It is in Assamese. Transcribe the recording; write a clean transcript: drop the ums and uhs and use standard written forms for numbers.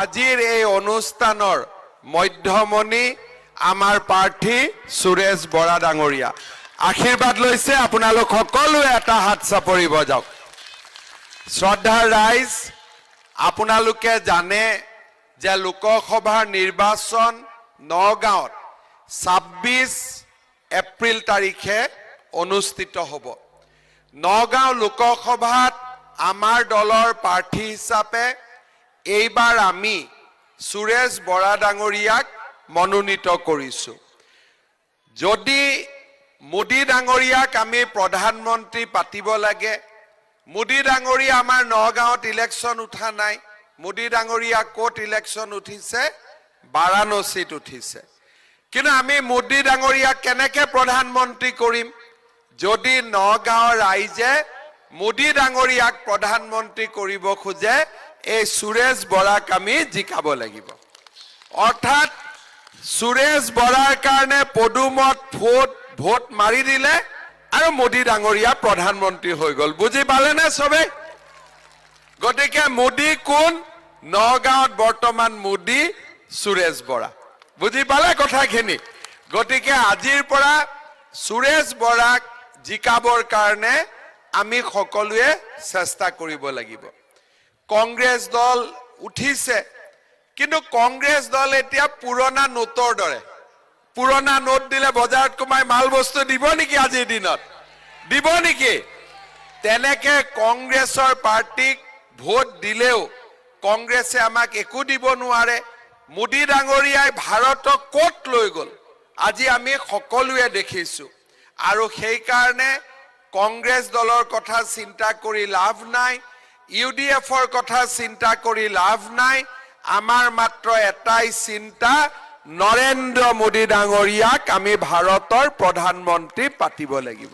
আজিৰ এই অনুষ্ঠানৰ মধ্যমণি আমাৰ প্ৰাৰ্থী সুৰেশ বৰা ডাঙৰীয়া আশীৰ্বাদ লৈছে। আপোনালোক সকলোৱে এটা হাত চাপৰি বজাওক। শ্ৰদ্ধাৰ ৰাইজ, আপোনালোকে জানে যে লোকসভাৰ নিৰ্বাচন নগাঁৱত 26 এপ্ৰিল তাৰিখে অনুষ্ঠিত হ'ব। নগাঁও লোকসভাত আমাৰ দলৰ প্ৰাৰ্থী হিচাপে এইবাৰ আমি সুৰেশ বৰা ডাঙৰীয়াক মনোনীত কৰিছোঁ। যদি মোদী ডাঙৰীয়াক আমি প্ৰধানমন্ত্ৰী পাতিব লাগে, মোদী ডাঙৰীয়া আমাৰ নগাঁৱত ইলেকশ্যন উঠা নাই। মোদী ডাঙৰীয়া ক'ত ইলেকশ্যন উঠিছে? বাৰাণসীত উঠিছে। কিন্তু আমি মোদী ডাঙৰীয়াক কেনেকে প্ৰধানমন্ত্ৰী কৰিম যদি নগাঁৱৰ ৰাইজে মোদী ডাঙৰীয়াক প্ৰধানমন্ত্ৰী কৰিব খোজে, এই সুৰেশ বৰাক আমি জিকাব লাগিব। অৰ্থাৎ সুৰেশ বৰাৰ কাৰণে পদুমত ভোট মাৰি দিলে আৰু মোদী ডাঙৰীয়া প্ৰধানমন্ত্ৰী হৈ গ'ল। বুজি পালেনে চবে? গতিকে মোদী কোন? নগাঁৱত বৰ্তমান মোদী সুৰেশ বৰা। বুজি পালে কথাখিনি? গতিকে আজিৰ পৰা সুৰেশ বৰাক জিকাবৰ কাৰণে আমি সকলোৱে চেষ্টা কৰিব লাগিব। কংগ্ৰেছ দল উঠিছে, কিন্তু কংগ্ৰেছ দল এতিয়া পুৰণা নোটৰ দৰে। পুৰণা নোট দিলে বজাৰত কোনোবাই মাল বস্তু দিব নেকি? আজিৰ দিনত দিব নেকি? তেনেকে কংগ্ৰেছৰ পাৰ্টীক ভোট দিলেও কংগ্ৰেছে আমাক একো দিব নোৱাৰে। মোদী ডাঙৰীয়াই ভাৰতক ক'ত লৈ গ'ল, আজি আমি সকলোৱে দেখিছো। আৰু সেইকাৰণে কংগ্ৰেছ দলৰ কথা চিন্তা কৰি লাভ নাই, ইউ ডি এফৰ কথা চিন্তা কৰি লাভ নাই। আমাৰ মাত্ৰ এটাই চিন্তা, নৰেন্দ্ৰ মোদী ডাঙৰীয়াক আমি ভাৰতৰ প্ৰধানমন্ত্ৰী পাতিব লাগিব।